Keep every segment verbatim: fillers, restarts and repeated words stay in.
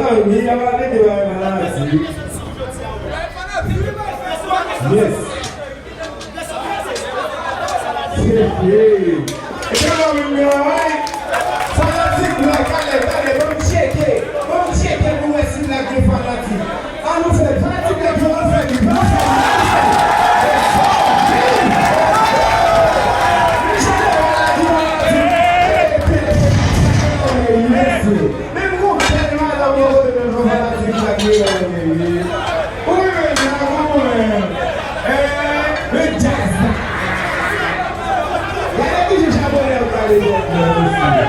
Li ap pale de bagay fanatik. Yes. Hey, hey. E se la menm yo, wi. Fanatik Black, ale, ale, ban m tcheke. Ban m tcheke pou wè si Black gen fanatik. An nou fè fanatik Black yo, an fè li, an fè li, an fè li. Yes, sir. Men m gon bèl madanm yon kote menm jan fanatik Black yo ye. Wi, men la, wi, men. Eh, men djaz la. Gade ki jan japonè yo pale bòt mwen, mesye.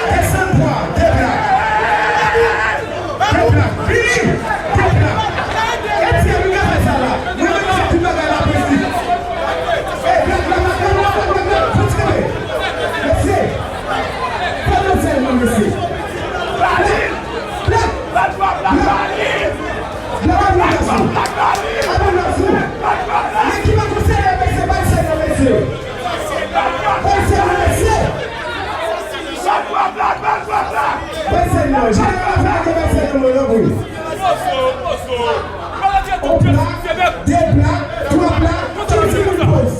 Desann pwa, de blak. De blak, vini. De blak. Etye, nou ka fè sa la. Nou menm se tout bagay la presi. Ey, blak, blak, blak, blak, blak, blak, blak, fò ti kanpe. Mesye, fò nou fè non, mesye. Blak, blak, blak, blak. Blak, blak, blak, blak. Blak, blak, blak, blak. Men ki pa konseye, mesye, pa seye, mesye. Pa seye, mesye. Bay sèn nan, jeneral la fè ake bay sèn nan mwen nan vre. On plak, de plak, twa plak, kenz minit poz.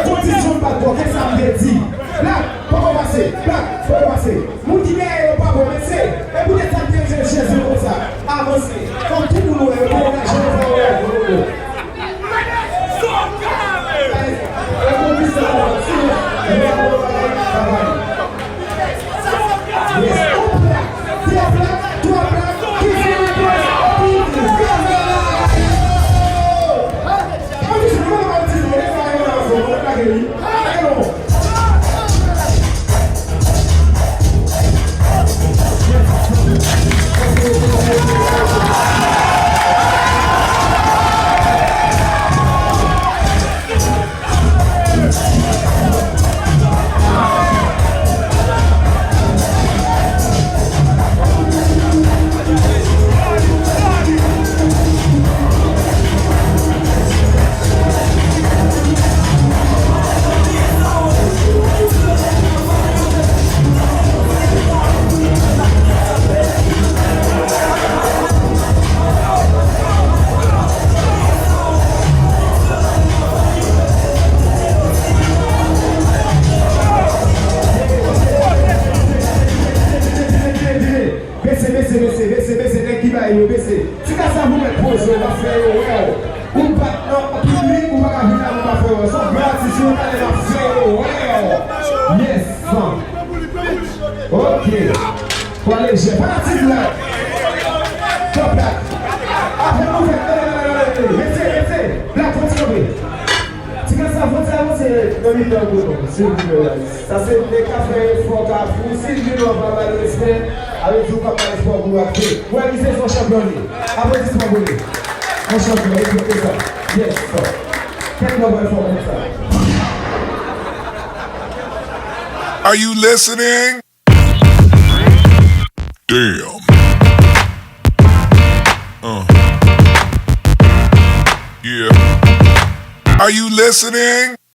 Kondisyon bat bò, kè sa m te di. Plak, poko pase, plak, poko pase. Moun ki dèyè yo pa bon, mesye. E poutèt sa m te jwenn chèz yo konsa. Avanse. Fò tout moun wè yo, pou yo ka jwenn fò yo. Bese, bese, bese, bese, bese, nèg ki bay yo, bese. Ti kasa pou mèt poze, w ap fè yo wè w. Ou bat nan piblik, ou pa ka vin la, ou pa fè wè. Se yon gran atis, yo talè, w ap fè yo wè w. Yes. Ok. Pwale jè. Fanatik la. Top la. Apre nou fè. Mesye, mesye. Black, fò ti kanpe. Ti kasa, fò ti avanse nan mitan gwo non, silvouplè. Sa se nèg k ap fè efò Kafou. Si l vin, w ap ba l respè. A vle di w p ap bay espwa pou Black. Wè, li se yon chanpyon li. Aplodisman pou li. Yon chanpyon, respekte sa. Yes. Tèt mwen pral fò konsa. Are you listening? Damn. Uh. Yeah. Are you listening?